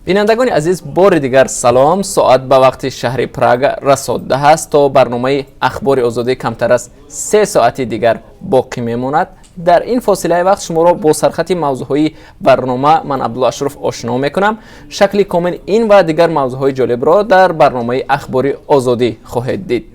Бинандагони азиз, бори дигар салом. Соат ба вақти шаҳри Прага расо 10 аст. То барномаи Ахбори Озодӣ камтар аз 3 соати дигар боқӣ мемонад. Дар ин фосилаи вақт шуморо бо сархати мавзӯъҳои барнома ман, Абдулло Ашроф, ошно мекунам. Шакли комили ин ва дигар мавзӯъҳои ҷолибро дар барномаи Ахбори Озодӣ хоҳед дид.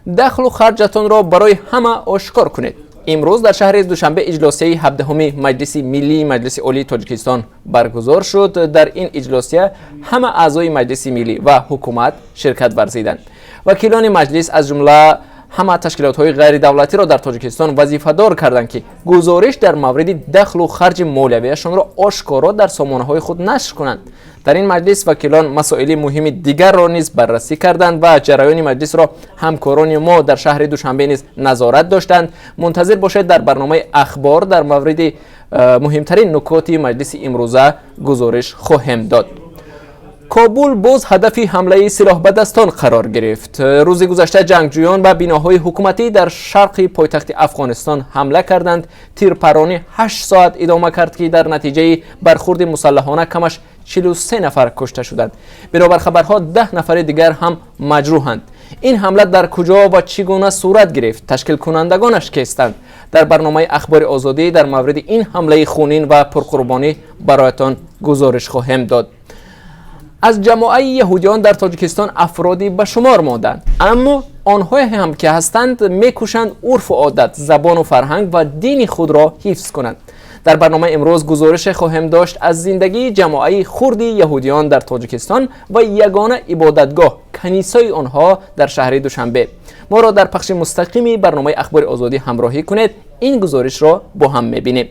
Дахлу харҷатонро барои ҳама ошкор кунед. Имрӯз дар шаҳри Душанбе иҷлосияи 17-уми Маҷлиси Миллии Маҷлиси Олии Тоҷикистон баргузор шуд. Дар ин иҷлосия ҳама аъзои Маҷлиси Миллӣ ва ҳукумат ширкат варзиданд. Вакилони маҷлис, аз ҷумла, ҳама ташкилотҳои ғайридавлатиро дар Тоҷикистон вазифадор карданд, ки гузориш дар мавриди дахлу харҷи молиявиашонро ошкоро дар сомонаҳои худ нашр кунанд. Дар ин маҷлис вакилон масоили муҳими дигарро низ баррасӣ карданд ва ҷараёни маҷлисро ҳамкорони мо дар шаҳри Душанбе низ назорат доштанд. Мунтазир бошед, дар барномаи Ахбор дар мавриди муҳимтарин нукоти маҷлиси имрӯза гузориш хоҳем дод. Кобул боз ҳадафи ҳамлаи силоҳбадастон қарор гирифт. Рӯзи гузашта ҷангҷӯён ба биноҳои ҳукуматӣ дар шарқи пойтахти Афғонистон ҳамла карданд. Тирпаронӣ 8 соат идома кард, ки дар натиҷаи бархурди мусаллаҳона камаш 43 нафар кушта шуданд. Бинобар хабарҳо, 10 нафари дигар ҳам маҷрӯҳанд. Ин ҳамла дар куҷо ва чӣ гуна сурат гирифт? Ташкилкунандагонаш кистанд? Дар барномаи Ахбори Озодӣ дар мавриди ин ҳамлаи хунин ва пурқурбонӣ бароятон гузориш хоҳем дод. Аз ҷамоаи яҳудиён дар Тоҷикистон афроди ба шумор монданд, аммо онҳое ҳам ки ҳастанд, мекӯшанд урфу одат, забону фарҳанг ва дини худро ҳифз кунанд. Дар барномаи имрӯз гузорише хоҳем дошт аз зиндагии ҷамоаи хурди яҳудиён дар Тоҷикистон ва ягона ибодатгоҳ, канисои онҳо дар шаҳри Душанбе. Моро дар пахши мустақими барномаи Ахбори Озодӣ ҳамроҳӣ кунед. Ин гузоришро бо ҳам мебинем.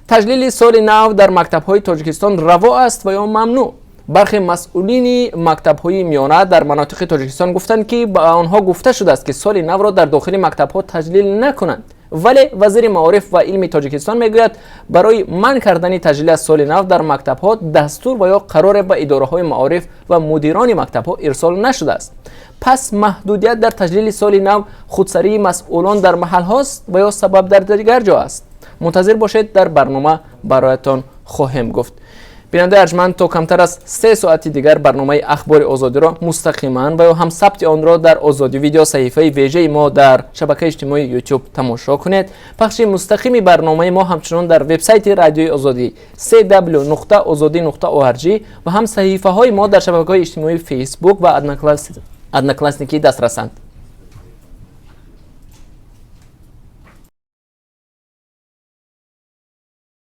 Таҷлили соли нав дар мактабҳои Тоҷикистон раво аст ва ё мамнӯъ? Бархе масъулини мактабҳои миёна дар манотиқи Тоҷикистон гуфтанд, ки ба онҳо гуфта шудааст, ки соли навро дар дохили мактабҳо таҷлил накунанд. Вале вазири маориф ва илми Тоҷикистон мегӯяд, барои манъ кардани таҷлили аз соли нав дар мактабҳо дастур ва ё қароре ба идораҳои маориф ва мудирони мактабҳо ирсол нашудааст. Пас маҳдудият дар таҷлили соли нав худсарии масъулон дар маҳалҳост ва ё сабаб дар дигар ҷо аст? Мунтазир бошед, дар барнома бароятон хоҳем гуфт. Бинандаи арҷманд, то камтар аз 3 соати дигар барномаи Ахбори Озодиро мустақиман ва ё ҳам сабти онро дар Озодӣ Видео, саҳифаи вежаи мо дар шабакаи иҷтимоии Ютуб, тамошо кунед. Пахши мустақими барномаи мо ҳамчунон дар вебсайти Радиои Озодӣ cw.ozodi.org ва ҳам саҳифаҳои мо дар шабакаҳои иҷтимоии Фейсбук ва Одноклассники дастрасанд.